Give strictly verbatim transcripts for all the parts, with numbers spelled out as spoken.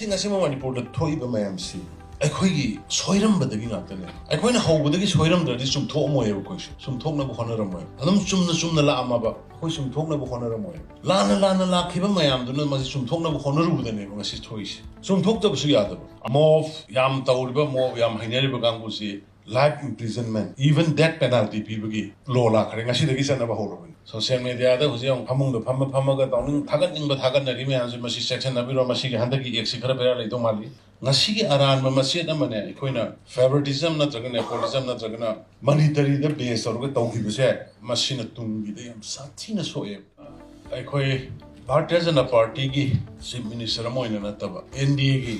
ꯁꯤ ꯉꯁꯤꯃꯛ ꯃꯅꯤꯄꯨꯔꯗ ꯊꯣꯛꯏꯕ ꯃꯌꯥꯝꯁꯤ ꯑꯩꯈꯣꯏꯒꯤ ꯁꯣꯏꯔꯝꯕꯗꯒꯤ ꯉꯥꯛꯇꯅꯦ꯫ ꯑꯩꯈꯣꯏꯅ ꯍꯧꯕꯗꯒꯤ ꯁꯣꯏꯔꯝꯗ꯭ꯔꯗꯤ ꯆꯨꯝꯊꯣꯛꯑꯝꯃꯣꯏꯕ꯫ ꯑꯩꯈꯣꯏꯁꯨ ꯆꯨꯝꯊꯣꯛꯅꯕ ꯍꯣꯠꯅꯔꯝꯃꯣꯏ꯫ ꯑꯗꯨꯝ ꯆꯨꯝꯅ ꯆꯨꯝꯅ ꯂꯥꯛꯑꯝꯃꯕ, ꯑꯩꯈꯣꯏ ꯆꯨꯝꯊꯣꯛꯅꯕ ꯍꯣꯠꯅꯔꯝꯃꯣꯏ꯫ ꯂꯥꯟꯅ ꯂꯥꯟꯅ ꯂꯥꯛꯈꯤꯕ ꯃꯌꯥꯝꯗꯨꯅ ꯃꯁꯤ ꯆꯨꯝꯊꯣꯛꯅꯕ ꯍꯣꯠꯅꯔꯨꯕꯗꯅꯦꯕ ꯉꯁꯤ ꯊꯣꯛꯏꯁꯦ꯫ ꯆꯨꯝꯊꯣꯛꯇꯕꯁꯨ ꯌꯥꯗꯕ꯫ ꯃꯣꯞ ꯌꯥꯝ ꯇꯧꯔꯤꯕ, ꯃꯣꯞ ꯌꯥꯝ ꯍꯩꯅꯔꯤꯕ ꯀꯥꯡꯕꯨꯁꯤ life imprisonment, even death penalty ꯄꯤꯕꯒꯤ ꯂꯣ ꯂꯥꯛꯈ꯭ꯔꯦ꯫ ꯉꯁꯤꯗꯒꯤ ꯆꯠꯅꯕ ꯍꯧꯔꯕꯅꯤ꯫ ꯁꯣꯁꯤꯌꯦꯜ ꯃꯦꯗꯤꯌꯥꯗ ꯍꯧꯖꯤꯛ ꯑꯃꯨꯛ ꯐꯃꯨꯡꯗ ꯐꯝꯃ ꯐꯝꯃꯒ ꯇꯧꯅꯤꯡ ꯊꯥꯒꯠꯅꯤꯡꯕ ꯊꯥꯒꯠꯅꯔꯤ ꯃꯌꯥꯝꯁꯦ, ꯃꯁꯤ ꯆꯦꯛꯁꯤꯟꯅꯕꯤꯔꯣ꯫ ꯃꯁꯤꯒꯤ ꯍꯟꯗꯛꯀꯤ ꯑꯦꯛꯁꯤ ꯈꯔ ꯕꯦꯔꯥ ꯂꯩꯗꯧ ꯃꯥꯜꯂꯤ꯫ ꯉꯁꯤꯒꯤ ꯑꯔꯥꯟꯕ ꯃꯆꯦꯠ ꯑꯃꯅꯦ, ꯑꯩꯈꯣꯏꯅ favoritism ꯅꯠꯇ꯭ꯔꯒ nepotism ꯅꯠꯇ꯭ꯔꯒꯅ monetary ꯗ base ꯇꯧꯔꯒ ꯇꯧꯈꯤꯕꯁꯦ, ꯃꯁꯤꯅ ꯇꯨꯡꯒꯤꯗ ꯌꯥꯝ ꯁꯥꯊꯤꯅ ꯁꯣꯛꯑꯦ꯫ ꯑꯩꯈꯣꯏ ꯚꯥꯔꯇꯤꯌ ꯖꯅꯇꯥ ꯄꯥꯔꯇꯤꯒꯤ ꯆꯤꯐ ꯃꯤꯅꯤꯁꯇꯔ ꯑꯃ ꯑꯣꯏꯅ ꯅꯠꯇꯕ, ꯑꯦꯟ ꯗꯤ ꯑꯦꯒꯤ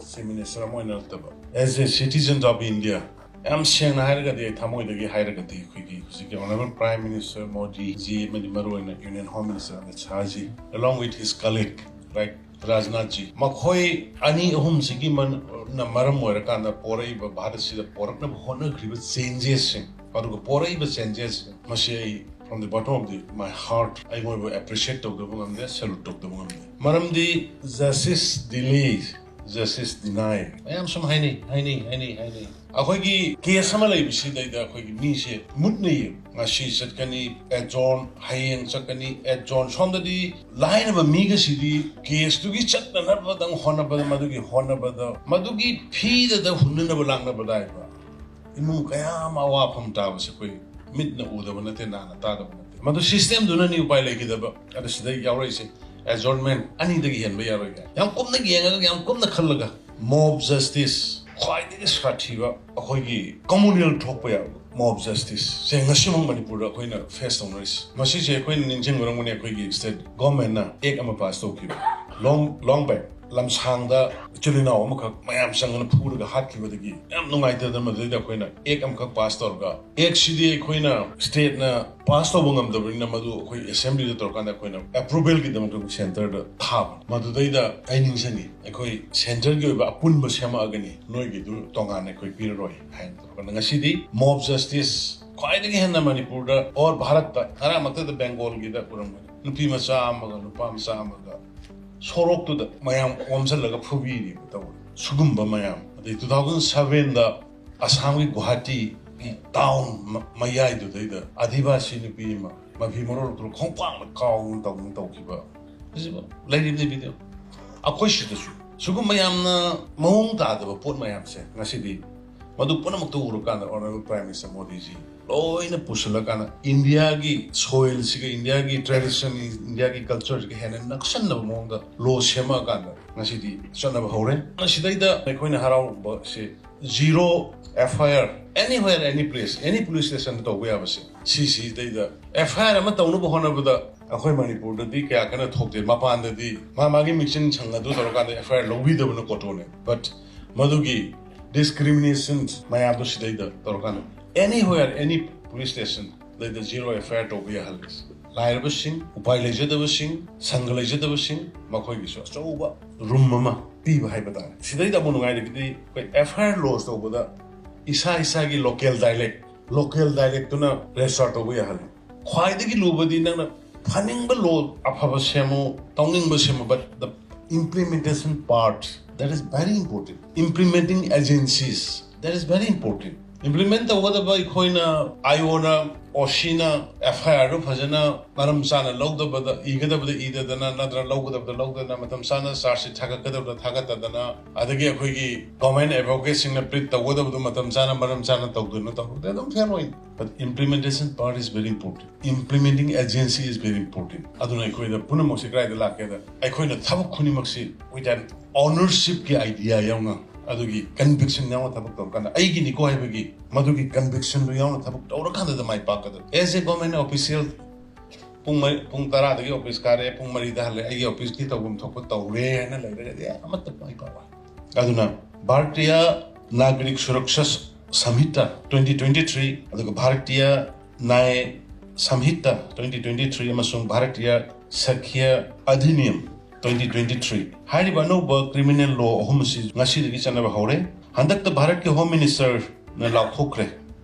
ꯆꯤꯐ ꯃꯤꯅꯤꯁꯇꯔ ꯑꯃ ꯑꯣꯏꯅ ꯅꯠꯇꯕ, as a citizens of India, ꯌꯥꯝ ꯁꯦꯡꯅ ꯍꯥꯏꯔꯒꯗꯤ, ꯑꯩ ꯊꯃꯣꯏꯗꯒꯤ ꯍꯥꯏꯔꯒꯗꯤ, ꯑꯩꯈꯣꯏꯒꯤ ꯍꯧꯖꯤꯛꯀꯤ Honourable Prime Minister Modi G ꯑꯃꯗꯤ ꯃꯔꯨꯑꯣꯏꯅ Union Home Minister Amit Shah G, along with his colleague like Rajnath G, ꯃꯈꯣꯏ ꯑꯅꯤ ꯑꯍꯨꯝꯁꯤꯒꯤ ꯃꯔꯝ ꯑꯣꯏꯔꯀꯥꯟꯗ ꯄꯣꯔꯛꯏꯕ, ꯚꯥꯔꯠꯁꯤꯗ ꯄꯣꯔꯛꯅꯕ ꯍꯣꯠꯅꯈ꯭ꯔꯤꯕ ꯆꯦꯟꯖꯦꯁꯁꯤꯡ, ꯑꯗꯨꯒ ꯄꯣꯔꯛꯏꯕ ꯆꯦꯟꯖꯦꯁꯁꯤꯡ, ꯃꯁꯤ ꯑꯩ from the bottom of the my heart ꯑꯩ ꯃꯣꯏꯕꯨ ꯑꯦꯄ꯭ꯔꯤꯁꯤꯌꯦꯠ ꯇꯧꯗꯕ ꯉꯝꯗꯦ, ꯁꯦꯂꯨꯠ ꯇꯧꯗꯕ ꯉꯝꯗꯦ꯫ ꯃꯔꯝꯗꯤ justice delay, justice deny ꯃꯌꯥꯝ ꯁꯨꯝ ꯍꯥꯏꯅꯩ, ꯍꯥꯏꯅꯩ, ꯍꯥꯏꯅꯩ, ꯍꯥꯏꯅꯩ꯫ ꯑꯩꯈꯣꯏꯒꯤ ꯀꯦꯁ ꯑꯃ ꯂꯩꯕꯁꯤꯗꯩꯗ ꯑꯩꯈꯣꯏꯒꯤ ꯃꯤꯁꯦ ꯃꯨꯠꯅꯩꯌꯦ꯫ ꯉꯁꯤ ꯆꯠꯀꯅꯤ ꯑꯦꯖꯣꯔꯟ, ꯍꯌꯦꯡ ꯆꯠꯀꯅꯤ ꯑꯦꯖꯣꯔꯟ꯫ ꯁꯣꯝꯗꯗꯤ ꯂꯥꯏꯔꯕ ꯃꯤꯒꯁꯤꯗꯤ ꯀꯦꯁꯇꯨꯒꯤ ꯆꯠꯅꯅꯕꯗꯪ ꯍꯣꯠꯅꯕꯗ, ꯃꯗꯨꯒꯤ ꯍꯣꯠꯅꯕꯗ, ꯃꯗꯨꯒꯤ ꯐꯤꯗꯗ ꯍꯨꯟꯅꯅꯕ ꯂꯥꯛꯅꯕꯗ ꯍꯥꯏꯕ ꯏꯃꯨꯡ ꯀꯌꯥ ꯑꯃ ꯑꯋꯥꯐꯝ ꯇꯥꯕꯁꯦ ꯑꯩꯈꯣꯏ ꯃꯤꯠꯅ ꯎꯗꯕ ꯅꯠꯇꯦ, ꯅꯥꯅ ꯇꯥꯗꯕ ꯅꯠꯇꯦ꯫ ꯃꯗꯨ ꯁꯤꯁꯇꯦꯝꯗꯨꯅꯅꯤ ꯎꯄꯥꯏ ꯂꯩꯈꯤꯗꯕ꯫ ꯑꯗ ꯁꯤꯗ ꯌꯥꯎꯔꯛꯏꯁꯦ ꯑꯦꯖꯣꯔꯟꯃꯦꯟ ꯑꯅꯤꯗꯒꯤ ꯍꯦꯟꯕ ꯌꯥꯔꯣꯏ ꯀꯥꯏ ꯌꯥꯝ ꯀꯨꯞꯅ ꯌꯦꯡꯉꯒ, ꯌꯥꯝ ꯀꯨꯞꯅ ꯈꯜꯂꯒ, ꯃꯣꯕ ꯖꯁꯇꯤꯁ ꯈ꯭ꯋꯥꯏꯗꯒꯤ ꯁꯥꯊꯤꯕ ꯑꯩꯈꯣꯏꯒꯤ ꯀꯃꯨꯅꯦꯜ ꯊꯣꯛꯄ ꯌꯥꯕ ꯃꯣꯕ ꯖꯁꯇꯤꯁ ꯁꯦ ꯉꯁꯤꯃꯛ ꯃꯅꯤꯄꯨꯔꯗ ꯑꯩꯈꯣꯏꯅ ꯐꯦꯁ ꯇꯧꯅꯔꯤꯁꯦ꯫ ꯃꯁꯤꯁꯦ ꯑꯩꯈꯣꯏꯅ ꯅꯤꯡꯁꯤꯡꯕꯤꯔꯝꯒꯅꯤ, ꯑꯩꯈꯣꯏꯒꯤ ꯁ꯭ꯇꯦꯠ ꯒꯣꯔꯃꯦꯟꯅ ꯑꯦꯛ ꯑꯃ ꯄꯥꯁ ꯇꯧꯈꯤꯕ, ꯂꯣꯡ ꯂꯣꯡ ꯕꯦꯛ ꯂꯝꯁꯥꯡꯗ ꯏꯆꯤꯜ ꯏꯅꯥꯎ ꯑꯃꯈꯛ ꯃꯌꯥꯝ ꯆꯪꯗꯅ ꯐꯨꯔꯒ ꯍꯥꯠꯈꯤꯕꯗꯒꯤ ꯌꯥꯝ ꯅꯨꯡꯉꯥꯏꯇꯗꯅ ꯃꯗꯨꯗꯩꯗ ꯑꯩꯈꯣꯏꯅ ꯑꯦꯛ ꯑꯃꯈꯛ ꯄꯥꯁ ꯇꯧꯔꯒ, ꯑꯦꯛꯁꯤꯗꯤ ꯑꯩꯈꯣꯏꯅ ꯁ꯭ꯇꯦꯠꯅ ꯄꯥꯁ ꯇꯧꯕ ꯉꯝꯗꯕꯅꯤꯅ ꯃꯗꯨ ꯑꯩꯈꯣꯏ ꯑꯦꯁꯦꯝꯕ꯭ꯂꯤꯗ ꯇꯧꯔꯀꯥꯟꯗ ꯑꯩꯈꯣꯏꯅ ꯑꯦꯄ꯭ꯔꯨꯚꯦꯜꯒꯤꯗꯃꯛꯇ ꯑꯩꯈꯣꯏ ꯁꯦꯟꯇꯔꯗ ꯊꯥꯕꯅꯤ꯫ ꯃꯗꯨꯗꯩꯗ ꯑꯩ ꯅꯤꯡꯁꯤꯡꯉꯤ, ꯑꯩꯈꯣꯏ ꯁꯦꯟꯇꯔꯒꯤ ꯑꯣꯏꯕ ꯑꯄꯨꯟꯕ ꯁꯦꯝꯃꯛꯑꯒꯅꯤ, ꯅꯣꯏꯒꯤꯗꯨ ꯇꯣꯉꯥꯟꯅ ꯑꯩꯈꯣꯏ ꯄꯤꯔꯔꯣꯏ ꯍꯥꯏꯅ ꯇꯧꯔꯀꯥꯟꯗ ꯉꯁꯤꯗꯤ ꯃꯣꯕ ꯖꯁꯇꯤꯁ ꯈ꯭ꯋꯥꯏꯗꯒꯤ ꯍꯦꯟꯅ ꯃꯅꯤꯄꯨꯔꯗ ꯑꯣꯔ ꯚꯥꯔꯠꯇ, ꯉꯔꯥꯡꯃꯛꯇꯗ ꯕꯦꯡꯒꯣꯜꯒꯤꯗ ꯎꯔꯝꯒꯅꯤ, ꯅꯨꯄꯤ ꯃꯆꯥ ꯑꯃꯒ ꯅꯨꯄꯥ ꯃꯆꯥ ꯑꯃꯒ ꯁꯣꯔꯣꯛꯇꯨꯗ ꯃꯌꯥꯝ ꯑꯣꯝꯁꯤꯜꯂꯒ ꯐꯨꯕꯤꯔꯤꯕ ꯇꯧꯔꯤ꯫ ꯁꯤꯒꯨꯝꯕ ꯃꯌꯥꯝ, ꯑꯗꯩ ꯇꯨ ꯊꯥꯎꯖꯟ ꯁꯚꯦꯟꯗ ꯑꯁꯥꯝꯒꯤ ꯒꯨꯍꯥꯇꯤꯒꯤ ꯇꯥꯎꯟ ꯃ-, ꯃꯌꯥꯏꯗꯨꯗꯩꯗ ꯑꯥꯗꯤꯕꯥꯁꯤ ꯅꯨꯄꯤ ꯑꯃ ꯃꯐꯤ ꯃꯔꯣꯜ ꯂꯧꯊꯣꯛꯂꯒ ꯈꯣꯡꯄꯥꯛꯅ ꯀꯥꯎꯗꯅ ꯇꯧꯗꯅ ꯇꯧꯈꯤꯕ꯫ ꯍꯧꯖꯤꯛ ꯂꯩꯔꯤꯕꯅꯤ ꯚꯤꯗꯤꯑꯣ꯫ ꯑꯩꯈꯣꯏ ꯁꯤꯗꯁꯨ ꯁꯤꯒꯨꯝꯕ ꯌꯥꯝꯅ ꯃꯑꯣꯡ ꯇꯥꯗꯕ ꯄꯣꯠ ꯃꯌꯥꯝꯁꯦ ꯉꯁꯤꯗꯤ ꯃꯗꯨ ꯄꯨꯝꯅꯃꯛꯇ ꯎꯔꯀꯥꯟꯗ Honourable Prime Minister ꯃꯣꯗꯤꯖꯤ ꯂꯣꯏꯅ ꯄꯨꯁꯤꯜꯂꯀꯥꯟꯗ ꯏꯟꯗꯤꯌꯥꯒꯤ ꯁꯣꯏꯜꯁꯤꯒ, ꯏꯟꯗꯤꯌꯥꯒꯤ ꯇ꯭ꯔꯦꯗꯤꯁꯟ, ꯏꯟꯗꯤꯌꯥꯒꯤ ꯀꯜꯆꯔꯁꯤꯒ ꯍꯦꯟꯅ ꯅꯛꯁꯟꯅꯕ ꯃꯑꯣꯡꯗ ꯂꯣ ꯁꯦꯝꯃꯛꯑꯀꯥꯟꯗ ꯉꯁꯤꯗꯤ ꯆꯠꯅꯕ ꯍꯧꯔꯦ꯫ ꯃꯁꯤꯗꯩꯗ ꯑꯩꯈꯣꯏꯅ ꯍꯔꯥꯎꯕꯁꯦ zero F I R anywhere, any place, any police station ꯇꯧꯕ ꯌꯥꯕꯁꯦ, ꯁꯤꯁꯤꯗꯩꯗ F I R ꯑꯃ ꯇꯧꯅꯕ ꯍꯣꯠꯅꯕꯗ ꯑꯩꯈꯣꯏ ꯃꯅꯤꯄꯨꯔꯗꯗꯤ ꯀꯌꯥ ꯀꯟꯅ ꯊꯣꯛꯇꯦ꯫ ꯃꯄꯥꯟꯗꯗꯤ ꯃꯥ ꯃꯥꯒꯤ ꯃꯤꯆꯪ ꯁꯪ ꯑꯗꯨ ꯇꯧꯔꯀꯥꯟꯗ F I R ꯂꯧꯕꯤꯗꯕꯅ ꯀꯣꯇꯣꯅꯦ꯫ But ꯃꯗꯨꯒꯤ ꯗꯤꯁꯀ꯭ꯔꯤꯃꯤꯅꯦꯁꯟ ꯃꯌꯥꯝꯗꯣ ꯁꯤꯗꯩꯗ ꯇꯧꯔꯀꯥꯟꯗ anywhere, any police station ꯗꯩꯗ zero F I R ꯇꯧꯕ ꯌꯥꯍꯜꯂꯦ꯫ ꯂꯥꯏꯔꯕꯁꯤꯡ, ꯎꯄꯥꯏ ꯂꯩꯖꯗꯕꯁꯤꯡ, ꯁꯪꯒ ꯂꯩꯖꯗꯕꯁꯤꯡ, ꯃꯈꯣꯏꯒꯤꯁꯨ ꯑꯆꯧꯕ ꯔꯨꯝ ꯑꯃ ꯄꯤꯕ ꯍꯥꯏꯕ ꯇꯥꯔꯦ꯫ ꯁꯤꯗꯩꯗ ꯑꯃꯨꯛ ꯅꯨꯡꯉꯥꯏꯔꯤꯕꯗꯤ ꯑꯩꯈꯣꯏ F I R ꯂꯣꯖ ꯇꯧꯕꯗ ꯏꯁꯥ ꯏꯁꯥꯒꯤ ꯂꯣꯀꯦꯜ ꯗꯥꯏꯂꯦꯛ, ꯂꯣꯀꯦꯜ ꯗꯥꯏꯂꯦꯛꯇꯨꯅ ꯔꯦꯖꯤꯁꯇꯥꯔ ꯇꯧꯕ ꯌꯥꯍꯜꯂꯤ꯫ ꯈ꯭ꯋꯥꯏꯗꯒꯤ ꯂꯨꯕꯗꯤ ꯅꯪꯅ ꯐꯅꯤꯡꯕ ꯂꯣ ꯑꯐꯕ ꯁꯦꯝꯃꯨ, ꯇꯧꯅꯤꯡꯕ ꯁꯦꯝꯃꯨ, but the implementation part, that is very important. Implementing agencies, that is very important. Implement ꯇꯧꯒꯗꯕ ꯑꯩꯈꯣꯏꯅ, IOꯅ, OCꯅ F I R ꯗꯨ ꯐꯖꯅ ꯃꯔꯝ ꯆꯥꯅ ꯂꯧꯗꯕꯗ, ꯏꯒꯗꯕꯗ ꯏꯗꯗꯅ, ꯅꯠꯇ꯭ꯔꯒ ꯂꯧꯒꯗꯕꯗ ꯂꯧꯗꯅ, ꯃꯇꯝ ꯆꯥꯅ ꯆꯥꯔꯖ ꯁꯤꯠ ꯊꯥꯒꯠꯀꯗꯕꯗ ꯊꯥꯒꯠꯇꯗꯅ, ꯑꯗꯒꯤ ꯑꯩꯈꯣꯏꯒꯤ ꯒꯣꯔꯃꯦꯟ ꯑꯦꯗꯚꯣꯀꯦꯠꯁꯤꯡꯅ ꯄ꯭ꯂꯤꯠ ꯇꯧꯒꯗꯕꯗꯨ ꯃꯇꯝ ꯆꯥꯅ, ꯃꯔꯝ ꯆꯥꯅ ꯇꯧꯗꯅ ꯇꯧꯔꯗꯤ ꯑꯗꯨꯝ ꯐꯦꯜ ꯑꯣꯏꯅꯤ꯫ But implementation part is very important. Implementing agency is very important. ꯑꯗꯨꯅ ꯑꯩꯈꯣꯏꯗ ꯄꯨꯝꯅꯃꯛꯁꯤ ꯀꯗꯥꯏꯗ ꯂꯥꯛꯀꯦꯗ, ꯑꯩꯈꯣꯏꯅ ꯊꯕꯛ ꯈꯨꯗꯤꯡꯃꯛꯁꯤ with an ownershipꯀꯤ idea ꯌꯥꯎꯅ, ꯑꯗꯨꯒꯤ conviction ꯌꯥꯎꯅ ꯊꯕꯛ ꯇꯧꯔꯀꯥꯟꯗ, ꯑꯩꯒꯤꯅꯤꯀꯣ ꯍꯥꯏꯕꯒꯤ ꯃꯗꯨꯒꯤ convictionꯗꯨ ꯌꯥꯎꯅ ꯊꯕꯛ ꯇꯧꯔꯀꯥꯟꯗꯗ ꯃꯥꯏ ꯄꯥꯛꯀꯗꯕ꯫ As a government official, ꯄꯨꯡ ꯃꯔꯤ, ꯄꯨꯡ ꯇꯔꯥꯗꯒꯤ ꯑꯣꯐꯤꯁ ꯀꯥꯔꯦ, ꯄꯨꯡ ꯃꯔꯤꯗ ꯍꯜꯂꯦ, ꯑꯩꯒꯤ ꯑꯣꯐꯤꯁꯀꯤ ꯇꯧꯐꯝ ꯊꯣꯛꯄ ꯇꯧꯔꯦ ꯍꯥꯏꯅ ꯂꯩꯔꯒꯗꯤ ꯑꯃꯠꯇ ꯃꯥꯏ ꯄꯥꯛꯑꯣꯏ꯫ ꯑꯗꯨꯅ Bharatiya ꯅꯥꯒꯔꯤꯛ Suraksha ꯁꯝꯍꯤꯇꯥ twenty twenty three, ꯑꯗꯨꯒ ꯚꯥꯔꯇꯤꯌ ꯅ꯭ꯌꯥꯌ ꯁꯝꯍꯤꯇꯥ twenty twenty three ꯑꯃꯁꯨꯡ ꯚꯥꯔꯇꯤꯌ ꯁꯥꯈ꯭ꯌ ꯑꯙꯤꯅꯤꯌꯝ twenty twenty three ꯍꯥꯏꯔꯤꯕ ꯑꯅꯧꯕ ꯀ꯭ꯔꯤꯃꯤꯅꯦꯜ ꯂꯣ ꯑꯍꯨꯝ ꯑꯁꯤ ꯉꯁꯤꯗꯒꯤ ꯆꯠꯅꯕ ꯍꯧꯔꯦ꯫ ꯍꯟꯗꯛꯇ ꯚꯥꯔꯠꯀꯤ ꯍꯣꯝ ꯃꯤꯅꯤꯁꯇꯔꯅ ꯂꯥꯎꯊꯣꯛꯈ꯭ꯔꯦ,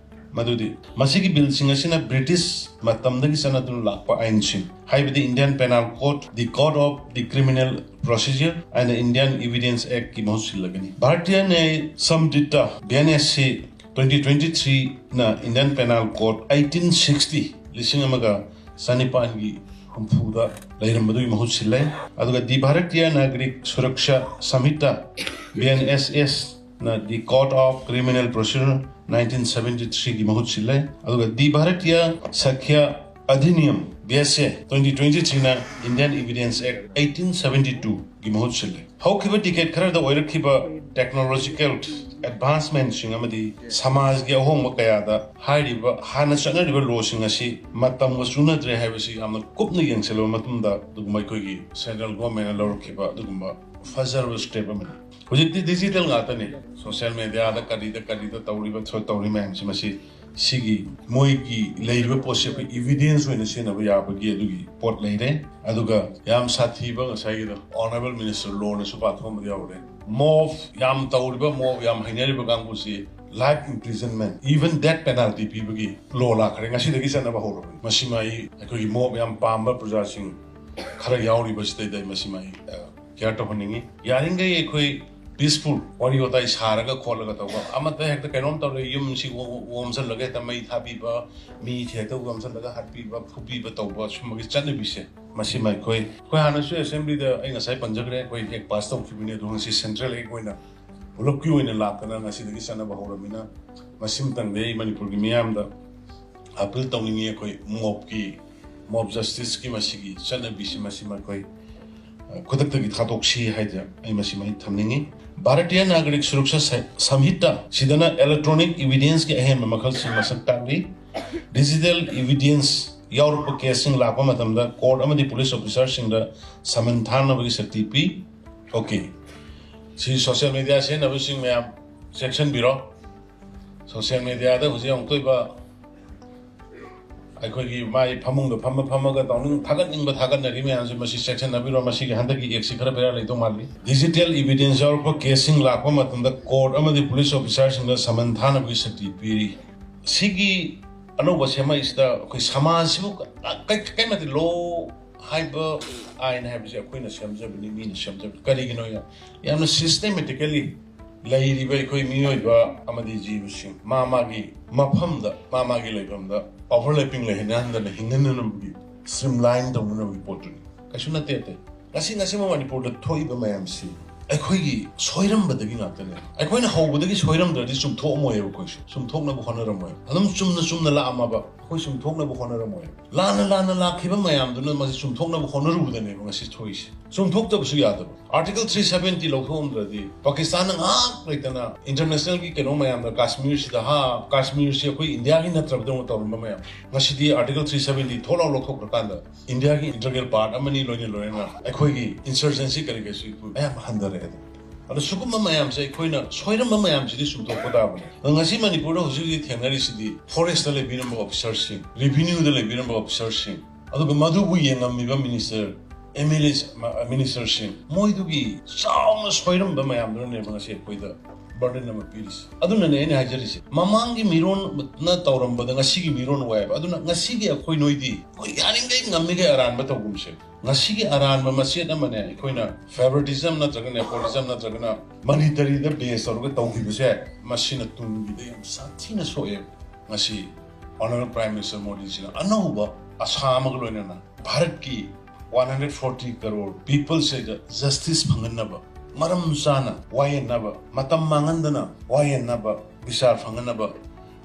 ꯃꯗꯨꯗꯤ ꯃꯁꯤꯒꯤ ꯕꯤꯜꯁꯤꯡ ꯑꯁꯤꯅ ꯕ꯭ꯔꯤꯇꯤꯁ ꯃꯇꯝꯗꯒꯤ ꯆꯠꯅꯗꯨꯅ ꯂꯥꯛꯄ ꯑꯥꯏꯟꯁꯤꯡ, ꯍꯥꯏꯕꯗꯤ Indian Penal Code, the Code of the Criminal Procedure and the Indian Evidence Act ꯀꯤ ꯃꯍꯨꯠ ꯁꯤꯜꯂꯒꯅꯤ꯫ Bharatiya Nyaya Sanhita, B N S S, twenty twenty-three ꯅ Indian Penal Code eighteen sixty, ꯂꯤꯁꯤꯡ ꯑꯃꯒ ꯆꯅꯤꯄꯥꯟꯒꯤ ꯍꯨꯝꯐꯨꯗ ꯂꯩꯔꯝꯕꯗꯨꯒꯤ ꯃꯍꯨꯠ ꯁꯤꯜꯂꯦ꯫ ꯑꯗꯨꯒ ꯗꯤ ꯚꯥꯔꯇꯤꯌꯥ ꯅꯥꯒꯔꯤꯛ ꯁꯨꯔꯛꯁꯥ ꯁꯝꯍꯤꯇꯥ, ꯚꯤ ꯑꯦꯟ ꯑꯦꯁ ꯑꯦꯁ ꯅ ꯗꯤ Code of Criminal Procedure nineteen seventy three ꯒꯤ ꯃꯍꯨꯠ ꯁꯤꯜꯂꯦ꯫ ꯑꯗꯨꯒ ꯗꯤ ꯚꯥꯔꯇꯤꯌꯥ ꯁꯥꯈ꯭ꯌ ꯑꯙꯤꯅꯤꯌꯝ, ꯚꯤ ꯑꯦꯁ ꯑꯦ, twenty twenty three ꯅ Indian Evidence Act eighteen seventy two ꯒꯤ ꯃꯍꯨꯠ ꯁꯤꯜꯂꯦ꯫ ꯍꯧꯈꯤꯕ ꯗꯤꯀꯦꯠ ꯈꯔꯗ ꯑꯣꯏꯔꯛꯈꯤꯕ ꯇꯦꯛꯅꯣꯂꯣꯖꯤꯀꯦꯜ ꯑꯦꯗꯚꯥꯟꯁꯃꯦꯟꯁꯤꯡ ꯑꯃꯗꯤ ꯁꯃꯥꯖꯒꯤ ꯑꯍꯣꯡꯕ ꯀꯌꯥꯗ ꯍꯥꯏꯔꯤꯕ ꯍꯥꯟꯅ ꯆꯠꯅꯔꯤꯕ ꯂꯣꯁꯤꯡ ꯑꯁꯤ ꯃꯇꯝꯒ ꯆꯨꯅꯗ꯭ꯔꯦ ꯍꯥꯏꯕꯁꯤ ꯌꯥꯝꯅ ꯀꯨꯞꯅ ꯌꯦꯡꯁꯤꯜꯂꯕ ꯃꯇꯨꯡꯗ ꯑꯗꯨꯒꯨꯝꯕ ꯑꯩꯈꯣꯏꯒꯤ ꯁꯦꯟꯇ꯭ꯔꯦꯜ ꯒꯣꯔꯃꯦꯟꯅ ꯂꯧꯔꯛꯈꯤꯕ ꯑꯗꯨꯒꯨꯝꯕ ꯐꯖꯔꯕ ꯁ꯭ꯇꯦꯞ ꯑꯃꯅꯤ꯫ ꯍꯧꯖꯤꯛꯇꯤ ꯗꯤꯖꯤꯇꯦꯜ ꯉꯥꯛꯇꯅꯤ꯫ ꯁꯣꯁꯤꯌꯦꯜ ꯃꯦꯗꯤꯌꯥꯗ ꯀꯔꯤꯗ ꯀꯔꯤꯗ ꯇꯧꯔꯤꯕ ꯊ-, ꯇꯧꯔꯤ ꯃꯌꯥꯝꯁꯤ ꯃꯁꯤ ꯁꯤꯒꯤ ꯃꯣꯏꯒꯤ ꯂꯩꯔꯤꯕ ꯄꯣꯠꯁꯦ ꯑꯩꯈꯣꯏ ꯏꯚꯤꯗꯦꯟꯁ ꯑꯣꯏꯅ ꯁꯤꯖꯤꯟꯅꯕ ꯌꯥꯕꯒꯤ ꯑꯗꯨꯒꯤ ꯄꯣꯠ ꯂꯩꯔꯦ꯫ ꯑꯗꯨꯒ ꯌꯥꯝ ꯁꯥꯊꯤꯕ ꯉꯁꯥꯏꯒꯤꯗꯣ ꯑꯣꯅꯔꯦꯕꯜ ꯃꯤꯅꯤꯁꯇꯔ ꯂꯣꯅꯁꯨ ꯄꯥꯊꯣꯛꯑꯝꯕꯗ ꯌꯥꯎꯔꯦ꯫ ꯃꯣꯕ ꯌꯥꯝ ꯇꯧꯔꯤꯕ, ꯃꯣꯕ ꯌꯥꯝ ꯍꯩꯅꯔꯤꯕ ꯀꯥꯡꯕꯨꯁꯤ life imprisonment, even death penalty ꯄꯤꯕꯒꯤ ꯂꯣ ꯂꯥꯛꯈ꯭ꯔꯦ꯫ ꯉꯁꯤꯗꯒꯤ ꯆꯠꯅꯕ ꯍꯧꯔꯕꯅꯤ꯫ ꯃꯁꯤꯃ ꯑꯩ ꯑꯩꯈꯣꯏꯒꯤ ꯃꯣꯕ ꯌꯥꯝ ꯄꯥꯝꯕ ꯄ꯭ꯔꯖꯥꯁꯤꯡ ꯈꯔ ꯌꯥꯎꯔꯤꯕꯁꯤꯗꯩꯗ ꯑꯩ ꯃꯁꯤꯃ ꯑꯩ, ꯑ, ꯀꯦꯌꯔ ꯇꯧꯍꯟꯅꯤꯡꯉꯤ꯫ ꯌꯥꯔꯤꯈꯩ ꯑꯩꯈꯣꯏ ꯄꯤꯁꯐꯨꯜ ꯋꯥꯔꯤ ꯋꯥꯇꯥꯏ ꯁꯥꯔꯒ ꯈꯣꯠꯂꯒ ꯇꯧꯕ, ꯑꯃꯠꯇ ꯍꯦꯛꯇ ꯀꯩꯅꯣꯝ ꯇꯧꯔꯦ, ꯌꯨꯝꯁꯤ ꯑꯣ-, ꯑꯣ-, ꯑꯣꯝꯁꯤꯜꯂꯒ ꯍꯦꯛꯇ ꯃꯩ ꯊꯥꯕꯤꯕ, ꯃꯤ ꯍꯦꯛꯇ ꯑꯣꯝꯁꯤꯜꯂꯒ ꯍꯥꯠꯄꯤꯕ, ꯐꯨꯕꯤꯕ ꯇꯧꯕ ꯁꯨꯝꯕꯒꯤ ꯆꯠꯅꯕꯤꯁꯦ, ꯃꯁꯤꯃ ꯑꯩꯈꯣꯏ, ꯑꯩꯈꯣꯏ ꯍꯥꯟꯅꯁꯨ ꯑꯦꯁꯦꯝꯕ꯭ꯂꯤꯗ ꯑꯩ ꯉꯁꯥꯏ ꯄꯟꯖꯈ꯭ꯔꯦ, ꯑꯩꯈꯣꯏ ꯑꯦꯛ ꯄꯥꯁ ꯇꯧꯈꯤꯕꯅꯤ, ꯑꯗꯣ ꯉꯁꯤ ꯁꯦꯟꯇ꯭ꯔꯦꯜ ꯑꯦꯛ ꯑꯣꯏꯅ ꯄꯨꯂꯞꯀꯤ ꯑꯣꯏꯅ ꯂꯥꯛꯇꯅ ꯉꯁꯤꯗꯒꯤ ꯆꯠꯅꯕ ꯍꯧꯔꯕꯅꯤꯅ, ꯃꯁꯤꯃꯇꯪꯗꯤ ꯑꯩ ꯃꯅꯤꯄꯨꯔꯒꯤ ꯃꯤꯌꯥꯝꯗ ꯑꯄꯤꯜ ꯇꯧꯅꯤꯡꯉꯤ꯫ ꯑꯩꯈꯣꯏ ꯃꯣꯕꯀꯤ, ꯃꯣꯕ ꯖꯁꯇꯤꯁꯀꯤ ꯃꯁꯤꯒꯤ ꯆꯠꯅꯕꯤꯁꯤ, ꯃꯁꯤꯃ ꯑꯩꯈꯣꯏ, ꯑ, ꯈꯨꯗꯛꯇꯒꯤ ꯊꯥꯗꯣꯛꯁꯤ ꯍꯥꯏꯗꯅ ꯑꯩ ꯃꯁꯤꯃ ꯑꯩ ꯊꯝꯅꯤꯡꯉꯤ꯫ ꯚꯥꯔꯇꯤꯌꯥ ꯅꯥꯒꯔꯤꯛ ꯁꯨꯔꯛꯁꯥ ꯁ-, ꯁꯝꯍꯤꯇꯥ ꯁꯤꯗꯅ ꯏꯂꯦꯛꯇ꯭ꯔꯣꯅꯤꯛ ꯏꯚꯤꯗꯦꯟꯁꯀꯤ ꯑꯍꯦꯟꯕ ꯃꯈꯜꯁꯤꯡ ꯃꯁꯛ ꯇꯥꯛꯂꯤ꯫ ꯗꯤꯖꯤꯇꯦꯜ ꯏꯚꯤꯗꯦꯟꯁ ꯌꯥꯎꯔꯛꯄ ꯀꯦꯁꯁꯤꯡ ꯂꯥꯛꯄ ꯃꯇꯝꯗ ꯀꯣꯔꯠ ꯑꯃꯗꯤ ꯄꯨꯂꯤꯁ ꯑꯣꯐꯤꯁꯥꯔꯁꯤꯡꯗ ꯁꯃꯟ ꯊꯥꯅꯕꯒꯤ ꯁꯛꯇꯤ ꯄꯤ꯫ ꯑꯣꯀꯦ, ꯁꯤ ꯁꯣꯁꯤꯌꯦꯜ ꯃꯦꯗꯤꯌꯥ ꯁꯤꯖꯤꯟꯅꯕꯁꯤꯡ ꯃꯌꯥꯝ ꯆꯦꯛꯁꯤꯟꯕꯤꯔꯣ꯫ ꯁꯣꯁꯤꯌꯦꯜ ꯃꯦꯗꯤꯌꯥꯗ ꯍꯧꯖꯤꯛ ꯑꯃꯨꯛꯇꯣꯏꯕ ꯑꯩꯈꯣꯏꯒꯤ ꯃꯥꯏ ꯐꯃꯨꯡꯗ ꯐꯝꯃ ꯐꯝꯃꯒ ꯇꯧꯅꯤꯡ-, ꯊꯥꯒꯠꯅꯤꯡꯕ ꯊꯥꯒꯠꯅꯔꯤ ꯃꯌꯥꯝꯁꯦ, ꯃꯁꯤ ꯆꯦꯛꯁꯤꯟꯅꯕꯤꯔꯣ꯫ ꯃꯁꯤꯒꯤ ꯍꯟꯗꯛꯀꯤ ꯑꯦꯛꯁꯤ ꯈꯔ ꯕꯦꯔꯥ ꯂꯩꯗꯧ ꯃꯥꯜꯂꯤ꯫ ꯗꯤꯖꯤꯇꯦꯜ ꯏꯚꯤꯗꯦꯟꯁ ꯌꯥꯎꯔꯛꯄ ꯀꯦꯁꯁꯤꯡ ꯂꯥꯛꯄ ꯃꯇꯝꯗ ꯀꯣꯔꯠ ꯑꯃꯗꯤ ꯄꯨꯂꯤꯁ ꯑꯣꯐꯤꯁꯥꯔꯁꯤꯡꯗ ꯁꯃꯟ ꯊꯥꯅꯕꯒꯤ ꯁꯛꯇꯤ ꯄꯤꯔꯤ꯫ ꯁꯤꯒꯤ ꯑꯅꯧꯕ ꯁꯦꯝꯃꯛꯏꯁꯤꯗ ꯑꯩꯈꯣꯏ ꯁꯃꯥꯖꯁꯤꯕꯨ ꯀ-, ꯀꯩ-, ꯀꯩ ꯃꯇꯤꯛ ꯂꯣ ꯍꯥꯏꯕ ꯑꯥꯏꯟ ꯍꯥꯏꯕꯁꯦ ꯑꯩꯈꯣꯏꯅ ꯁꯦꯝꯖꯕꯅꯤ, ꯃꯤꯅ ꯁꯦꯝꯖꯕꯅꯤ꯫ ꯀꯔꯤꯒꯤꯅꯣ? ꯌꯥꯝ, ꯌꯥꯝꯅ systematically ꯂꯩꯔꯤꯕ ꯑꯩꯈꯣꯏ ꯃꯤꯑꯣꯏꯕ ꯑꯃꯗꯤ ꯖꯤꯕꯁꯤꯡ ꯃꯥ ꯃꯥꯒꯤ ꯃꯐꯝꯗ, ꯃꯥ ꯃꯥꯒꯤ ꯂꯩꯐꯝꯗ overlapping ꯂꯩꯍꯟꯍꯟꯗꯅ ꯍꯤꯡꯍꯟꯅꯅꯕꯒꯤ, streamline ꯇꯧꯅꯅꯕꯒꯤ ꯄꯣꯠꯇꯨꯅꯤ, ꯀꯩꯁꯨ ꯅꯠꯇꯦ ꯑꯇꯩ꯫ ꯉꯁꯤ, ꯉꯁꯤꯃꯛ ꯃꯅꯤꯄꯨꯔꯗ ꯊꯣꯛꯏꯕ ꯃꯌꯥꯝꯁꯤ ꯑꯩꯈꯣꯏꯒꯤ ꯁꯣꯏꯔꯝꯕꯗꯒꯤ ꯉꯥꯛꯇꯅꯦ꯫ ꯑꯩꯈꯣꯏꯅ ꯍꯧꯕꯗꯒꯤ ꯁꯣꯏꯔꯝꯗ꯭ꯔꯗꯤ ꯆꯨꯝꯊꯣꯛꯑꯝꯃꯣꯏꯕ, ꯑꯩꯈꯣꯏꯁꯨ ꯆꯨꯝꯊꯣꯛꯅꯕ ꯍꯣꯠꯅꯔꯝꯃꯣꯏ꯫ ꯑꯗꯨꯝ ꯆꯨꯝꯅ ꯆꯨꯝꯅ ꯂꯥꯛꯑꯝꯃꯕ ꯑꯩꯈꯣꯏ ꯆꯨꯝꯊꯣꯛꯅꯕ ꯍꯣꯠꯅꯔꯝꯃꯣꯏ꯫ ꯂꯥꯟꯅ ꯂꯥꯟꯅ ꯂꯥꯛꯈꯤꯕ ꯃꯌꯥꯝꯗꯨꯅ ꯃꯁꯤ ꯆꯨꯝꯊꯣꯛꯅꯕ ꯍꯣꯠꯅꯔꯨꯕꯗꯅꯦꯕ ꯉꯁꯤ ꯊꯣꯛꯏꯁꯦ꯫ ꯆꯨꯝꯊꯣꯛꯇꯕꯁꯨ ꯌꯥꯗꯕ꯫ Article three seventy ꯂꯧꯊꯣꯛꯑꯝꯗ꯭ꯔꯗꯤ ꯄꯥꯀꯤꯁꯇꯥꯟꯅ ꯉꯥꯏꯍꯥꯛ ꯂꯩꯇꯅ internationalꯒꯤ ꯀꯩꯅꯣ ꯃꯌꯥꯝꯗ ꯀꯥꯁꯃꯤꯔꯁꯤꯗ, ꯍꯥ, ꯀꯥꯁꯃꯤꯔꯁꯤ ꯑꯩꯈꯣꯏ ꯏꯟꯗꯤꯌꯥꯒꯤ ꯅꯠꯇ꯭ꯔꯕꯗꯧꯅ ꯇꯧꯔꯝꯕ ꯃꯌꯥꯝ, ꯉꯁꯤꯗꯤ Article three seventy ꯊꯣꯛ ꯂꯥꯎ ꯂꯧꯊꯣꯛꯈ꯭ꯔꯀꯥꯟꯗ ꯏꯟꯗꯤꯌꯥꯒꯤ integral part ꯑꯃꯅꯤ, ꯂꯣꯏꯅ ꯂꯣꯏꯅꯅ ꯑꯩꯈꯣꯏꯒꯤ insurgency ꯀꯔꯤ ꯀꯔꯤꯁꯨ ꯑꯌꯥꯝꯕ ꯍꯟꯊꯔꯛꯑꯦ꯫ ꯑꯗꯣ ꯁꯤꯒꯨꯝꯕ ꯃꯌꯥꯝꯁꯦ ꯑꯩꯈꯣꯏꯅ ꯁꯣꯏꯔꯝꯕ ꯃꯌꯥꯝꯁꯤꯗꯤ ꯆꯨꯝꯊꯣꯛꯄ ꯇꯥꯕꯅꯤ꯫ ꯑꯗꯣ ꯉꯁꯤ ꯃꯅꯤꯄꯨꯔꯗ ꯍꯧꯖꯤꯛ ꯍꯧꯖꯤꯛ ꯊꯦꯡꯅꯔꯤꯁꯤꯗꯤ forestꯇ ꯂꯩꯕꯤꯔꯝꯕ officerꯁꯤꯡ, revenueꯗ ꯂꯩꯕꯤꯔꯝꯕ officerꯁꯤꯡ, ꯑꯗꯨꯒ ꯃꯗꯨꯕꯨ ꯌꯦꯡꯉꯝꯃꯤꯕ minister, MLA, ꯃ-, ministerꯁꯤꯡ, ꯃꯣꯏꯗꯨꯒꯤ ꯆꯥꯎꯅ ꯁꯣꯏꯔꯝꯕ ꯃꯌꯥꯝꯗꯨꯅꯅꯦꯕ ꯉꯁꯤ ꯑꯩꯈꯣꯏꯗ burden ꯑꯃ ꯄꯤꯔꯤꯁꯦ꯫ ꯑꯗꯨꯅꯅꯦ ꯑꯩꯅ ꯍꯥꯏꯖꯔꯤꯁꯦ, ꯃꯃꯥꯡꯒꯤ ꯃꯤꯔꯣꯟꯅ ꯇꯧꯔꯝꯕꯗ ꯉꯁꯤꯒꯤ ꯃꯤꯔꯣꯟ ꯑꯣꯏ ꯍꯥꯏꯕ꯫ ꯑꯗꯨꯅ ꯉꯁꯤꯒꯤ ꯑꯩꯈꯣꯏ ꯅꯣꯏꯗꯤ ꯑꯩꯈꯣꯏ ꯌꯥꯔꯤꯈꯩ ꯉꯝꯃꯤꯈꯩ ꯑꯔꯥꯟꯕ ꯇꯧꯒꯨꯝꯁꯦ꯫ ꯉꯁꯤꯒꯤ ꯑꯔꯥꯟꯕ ꯃꯆꯦꯠ ꯑꯃꯅꯦ, ꯑꯩꯈꯣꯏꯅ favoritism ꯅꯠꯇ꯭ꯔꯒ nepotism ꯅꯠꯇ꯭ꯔꯒꯅ monetaryꯗ base ꯇꯧꯔꯒ ꯇꯧꯈꯤꯕꯁꯦ, ꯃꯁꯤꯅ ꯇꯨꯡꯒꯤꯗ ꯌꯥꯝ ꯁꯥꯊꯤꯅ ꯁꯣꯛꯑꯦ꯫ ꯉꯁꯤ Honourable Prime Minister ꯃꯣꯗꯤꯖꯤꯅ ꯑꯅꯧꯕ ꯑꯁꯥ ꯑꯃꯒ ꯂꯣꯏꯅꯅ ꯚꯥꯔꯠꯀꯤ one hundred forty crore peopleꯁꯤꯗ justice ꯐꯪꯍꯟꯅꯕ, ꯃꯔꯝ ꯆꯥꯅ ꯋꯥꯌꯦꯟꯅꯕ, ꯃꯇꯝ ꯃꯥꯡꯍꯟꯗꯅ ꯋꯥꯌꯦꯟꯅꯕ, ꯕꯤꯆꯥꯔ ꯐꯪꯍꯟꯅꯕ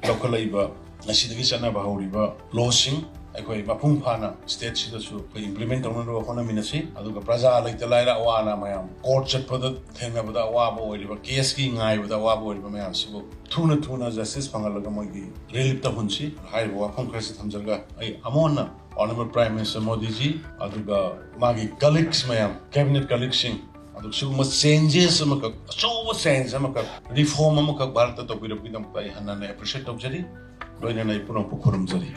ꯂꯧꯈꯠꯂꯛꯏꯕ, ꯉꯁꯤꯗꯒꯤ ꯆꯠꯅꯕ ꯍꯧꯔꯤꯕ lawꯁꯤꯡ ꯑꯩꯈꯣꯏ ꯃꯄꯨꯡ ꯐꯥꯅ stateꯁꯤꯗꯁꯨ ꯑꯩꯈꯣꯏ implement ꯇꯧꯅꯅꯕ ꯍꯣꯠꯅꯃꯤꯟꯅꯁꯤ꯫ ꯑꯗꯨꯒ ꯄ꯭ꯔꯖꯥ ꯂꯩꯇ ꯂꯥꯏꯔ ꯑꯋꯥ ꯑꯅꯥ ꯃꯌꯥꯝ, court ꯆꯠꯄꯗ ꯊꯦꯡꯅꯕꯗ ꯑꯋꯥꯕ ꯑꯣꯏꯔꯤꯕ, caseꯀꯤ ꯉꯥꯏꯕꯗ ꯑꯋꯥꯕ ꯑꯣꯏꯔꯤꯕ ꯃꯌꯥꯝꯁꯤꯕꯨ ꯊꯨꯅ ꯊꯨꯅ justice ꯐꯪꯍꯜꯂꯒ ꯃꯣꯏꯒꯤ relief ꯇꯧꯍꯟꯁꯤ꯫ ꯍꯥꯏꯔꯤꯕ ꯋꯥꯐꯝ ꯈꯔꯁꯤ ꯊꯝꯖꯔꯒ ꯑꯩ ꯑꯃꯨꯛ ꯍꯟꯅ Honourable Prime Minister ꯃꯣꯗꯤꯖꯤ, ꯑꯗꯨꯒ ꯃꯥꯒꯤ colleagues ꯃꯌꯥꯝ, cabinet colleagueꯁꯤꯡ, ꯑꯗꯨꯒ ꯁꯤꯒꯨꯝꯕ changes ꯑꯃꯈꯛ, ꯑꯆꯧꯕ change ꯑꯃꯈꯛ, reform ꯑꯃꯈꯛ ꯚꯥꯔꯠꯇ ꯇꯧꯕꯤꯔꯛꯄꯒꯤꯗꯃꯛꯇ ꯑꯩ ꯍꯟꯅ ꯍꯟꯅ appreciate ꯇꯧꯖꯔꯤ꯫ ꯂꯣꯏꯅꯅ ꯑꯩ ꯄꯨꯝꯅꯃꯛꯄꯨ ꯈꯨꯔꯨꯝꯖꯔꯤ꯫